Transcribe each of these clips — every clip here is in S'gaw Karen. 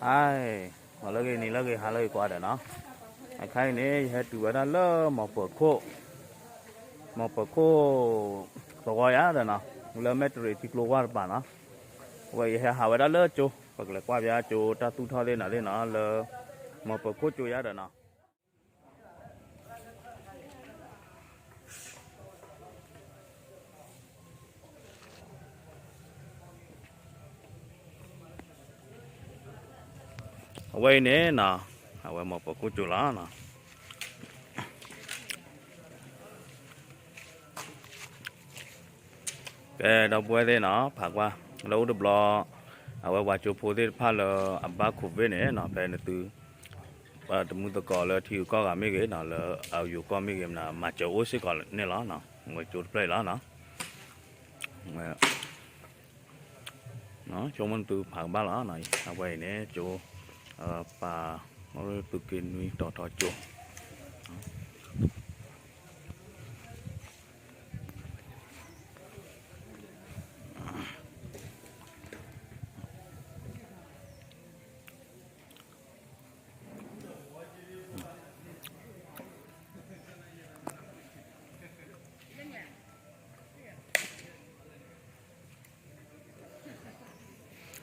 ဟါ, မၤလၢဂ့ၤ နံၤလၢဂ့ၤ ဟါလၢဂ့ၤ ကွၢ်ဒီးနီၤ, အခါအံၤန့ၣ် ယဟဲတုၤဝဲဒၣ်လၢမီၤပၢၤခိၣ်, မီၤပၢၤခိၣ် သဝီယၤဒီးနီၤ, လၢမဲၣ်တရံးထံကျိဝၢ်တပၤနီၤ, အဝဲယဟဲဟးဝဲဒၣ်လၢကၠိ, ပကလဲၤကွၢ်ပၠးကၠိတၢ်သူၣ်ထီၣ်သ့ၣ်နၤသ့ၣ်နီၤ, လၢမီၤပၢၤခိၣ်ကၠိယၤဒီးနီၤ အဝဲအံၤန့ၣ်နီၤ, အဝဲမီၤပၢၤခိၣ်ကၠိလီၤနီၤ. ကဲ ဒီပုၢ်ဝဲၢ်သ့ၣ်နီၤ, ဖးကွၢ် လၢအိၣ်တဘျီ, အဝဲပှၤကၠိဖိသ့ၣ်တဖၣ်လၢအဘၣ် COVID န့ၣ်နီၤ, ဖဲနသု တမုၢ်သကိးလၢထံဂုၤကီၢ်ဂၤမ့ၢ်ဂ့ၤနီၤ, လၢအယိၤကီၢ်မ့ၢ်ဂ့ၤမနုၤ မၤစၢၤအိၣ်စ့ၢ်ကီးန့ၣ်လီၤ. ဝဲကၠိတဖျၢၣ်အံၤလီၤနီၤ. ဆိကမိၣ်နသုဖးကဘၣ်လီၤနီၤ, အဝဲအံၤန့ၣ် ကၠိ ပာ် သုးက့နွံတီၤထီကၠိ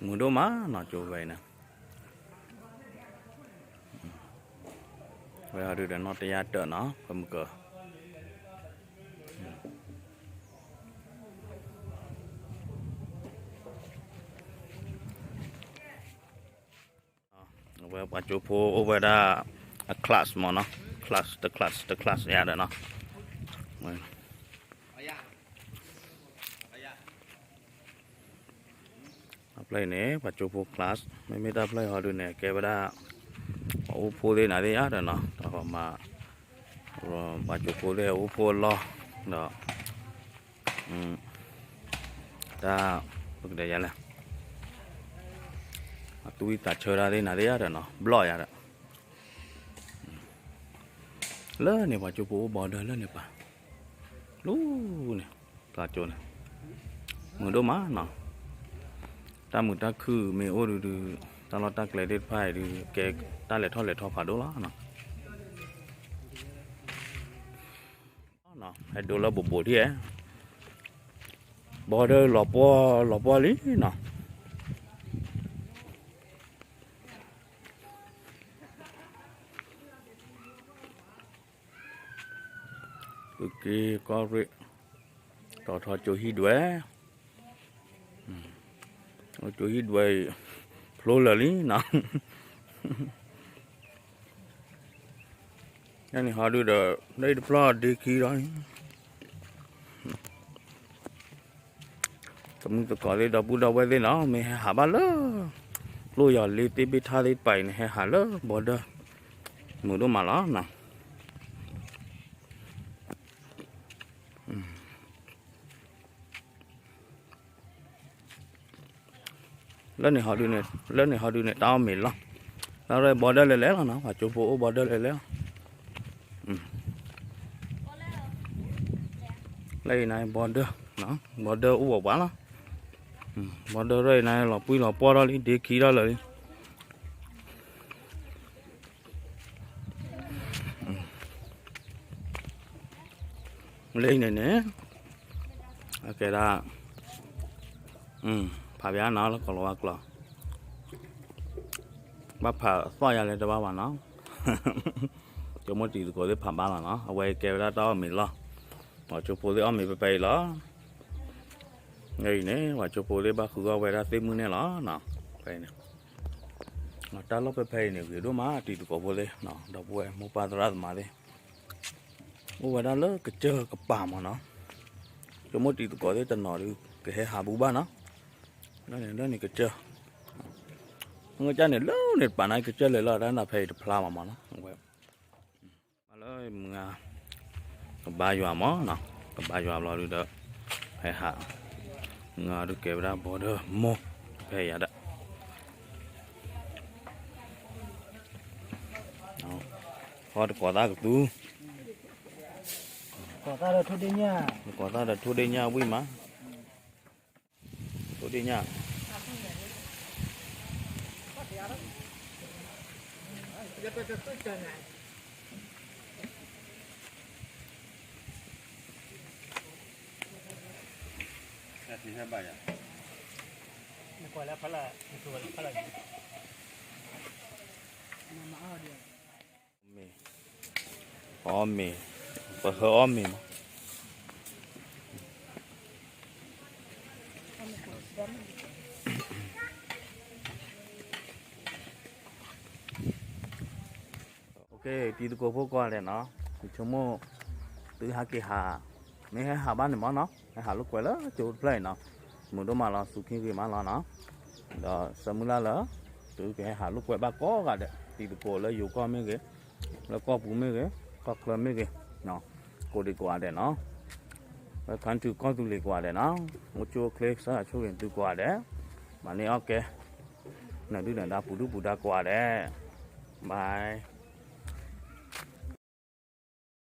မုာ်ဒိၣ်မးနီၤ ကၠိဝဲအံၤန့ၣ်, ဝဲဟီဒုဒီးနီၢ်တယၢ်တၢၢ်နီၤ ဖဲမုၢ်ကၢၤ အဝဲပှၤကၠိဖိအိၣ်ဝဲဒၣ် အ class မးနီၤ, class တ class တ class ယၤဒီးနီၤ, တၢ်ဖျၢၣ်အံၤန့ၣ် ပှၤကၠိဖိ class, မ့မ့ၢ်တၢ်ဖျၢၣ်အံၤဟီဒုန့ၣ် ကဲဝဲဒၣ် ပှၤအိၣ်ဖှိၣ်သ့ၣ်နၤသ့ၣ်ယၤဒီးနီၤ, တၢ်မၤ ပှၤကၠိဖိသ့ၣ်အိၣ်ဖှိၣ်အလီၢ်, ဒီး တၢ် ပကတဲယၤလဲၣ်, အသူၣ်ဝံၣ်သးဆၢတၢ်သ့ၣ်နၤသ့ၣ်ယၤဒီးနီၤ ဘျီၣ်ယၤဒီး လၢန့ၣ် ပှၤကၠိဖိအိၣ် border လၢန့ၣ်ပၤ, လူၤန့ၣ် ပှၤကၠိန့ၣ် မုာ်ဒိၣ်မးနီၤ, တၢ်မုာ်တၢ်ခုၣ်မ့ၢ်အိၣ်ဒုးဒုး တၢ်လီၢ်တၢ်ကျဲသ့ၣ်တဖၣ်အံၤဒုး ကဲတၢ်လဲၤထီၣ်လဲၤထီဖးဒိၣ်လီၤနီၤ, ဟဲဒိလၢဘိးဘိးထံၣ်ဧါ, border လီၤပှီၢ်လီၤပှီၢ်လံနီၤ. သုးက့ကီၢ်ရ့ၣ် တီၤထီကၠိဟံၣ်ဒွဲၣ်, ကၠိဟံၣ်ဒွဲၣ်အံၤ ဖျိလၢာ်လံနီၤ, န့ၣ်ဟီဒုဒီး လၢအံၤတဖျီၣ်ဒ့ခံလီၤ. တမုၢ်သကိးသ့ၣ် ဒီပုၢ်ဒီဝဲၢ်သ့ၣ်နီၤ မ့ၢ်ဟဲဟးဘၣ်လၢ ကျိယီၤလ့သ့ၣ်ဘ့ၣ်ထါသ့ၣ်တဖၣ်အံၤန့ၣ် ဟဲဟးလၢ border မုာ်ဒိၣ်မးလီၤနီၤ. လၢန့ၣ်ဟီဒုန့ၣ် လၢန့ၣ်ဟီဒုန့ၣ် တၢ်အီၣ်မ့ၤလီၤ. လၢ border လဲၤလဲၤလီၤနီၤ ပှၤကၠိဖိအိၣ် border လဲၤလဲၤလီၤ. လၢအံၤန့ၣ် border, border အိၣ်ဝဲပှၤလီၤ. border ရၢၢ်အံၤန့ၣ် လီၤပှံၢ်လီၤပှီၢ်ထီၣ်လံ ဒ့ခံထီၣ်လၢာ်လံ. လၢအံၤန့ၣ်န့ၣ် အကဲဒၣ် ဖးဘၣ်နီၤလၢကီၢ်လီၤဝါကျိာ် ဘၣ်ဖးသီၣ်ယၤလဲၣ်တဘၣ်ဘၣ်နီၤ. ကၠိမိၢ်တံၤသကိးသ့ၣ်ဖးဘၣ်လီၤနီၤ အဝဲကဲဝဲဒၣ်တၢ်အီၣ်မ့ၤလီၢ်. ပှၤကၠိဖိသ့ၣ်အီၣ်မ့ၤဖဲဖဲအံၤလီၤ. လၢအံၤန့ၣ် ပှၤကၠိဖိသ့ၣ်ဘၣ်ဃုအီၣ်ဝဲဒၣ်သ့ၣ်မုၢ်န့ၣ်လီၤ. ဖဲအံၤန့ၣ် တၢ်လီၢ်ဖဲဖဲအံၤန့ၣ် ဂ့ၤဒိၣ်မး တံၤသကိးဖိသ့ၣ် ဒီပုၢ်ဝဲၢ်မိၢ်ပၢ်သရၣ်သမါသ့ၣ် အိၣ်ဝဲဒၣ်လၢကစၢၢ်ကပၤမးနီၤ. ကၠိမိၢ်တံၤသကိးသ့ၣ်တနီၤဒုး ကဟဲဟးဘူးဘၣ်နီၤ. လၢန့ၣ် လၢန့ၣ်ကစၢၢ် မ့ၢ်ကန့ၣ် လၢန့ၣ်တပၤန့ၣ် ကစၢၢ်လဲၤလီၤတၢ်နၢ်ဖဲအံၤတဖျါမးမးနီၤ. ဝဲ ဘၣ်လၢမုၢ်ဂၤ ကဘါယွၤမးနီၤ ကဘါယွၤဘျီဒုးဒီး ဟဲဟး မုၢ်ဂၤဒုးကဲဝဲဒၣ် border မိၢ် ဖဲယၤဒၣ် ဟီတကိးသးကသူ ကိးသးဒီးထိၣ်ဒ့ၣ်ညၣ် ကိးသးဒီးထိၣ်ဒ့ၣ်ညၣ်ဝံၣ်မး ထိၣ်ဒ့ၣ်ညၣ် မ့ၢ်, အီၣ်မ့ၤ, ပဟၢအီၣ်မ့ၤမး. တံၤသကိးဖိကိးဂၤဒဲးနီၤ, ယဆိကမိၣ် သုဟးက့ၤဟး, မ့ၢ်ဟဲဟးဘၣ်န့ၣ်မးနီၤ, ဟဲဟးလိာ်ကွဲလၢကၠိတဖျၢၣ်အံၤနီၤ, မုာ်ဒိၣ်မးလီၤ စူၤခ့ဂ့ၤမးလီၤနီၤ, ဒီးဆၢမုၢ်လၢ်လၢ သုကဟဲဟးလိာ်ကွဲဘၣ်ကိးဂၤဒဲး, တံၤသကိးလၢယိၤကီၢ်မ့ၢ်ဂ့ၤ, လၢကီၢ်ပူၤမ့ၢ်ဂ့ၤ, ကီၢ်ချၢမ့ၢ်ဂ့ၤ, ကိးဒံးကိးဂၤဒဲးနီၤ, လၢ country ကီၢ်သူလ့ၤကိးဂၤဒဲးနီၤ, အိၣ်ဆူၣ်အိၣ်ချ့ ကစၢ်ယွၤဆိၣ်ဂ့ၤသုကိးဂၤဒဲး, မၤန့ၢ်အီၣ်ကဲ, နဒုၣ်နဒါပူၤဒုၣ်ပူၤဒါကိးဂၤဒဲး, bye.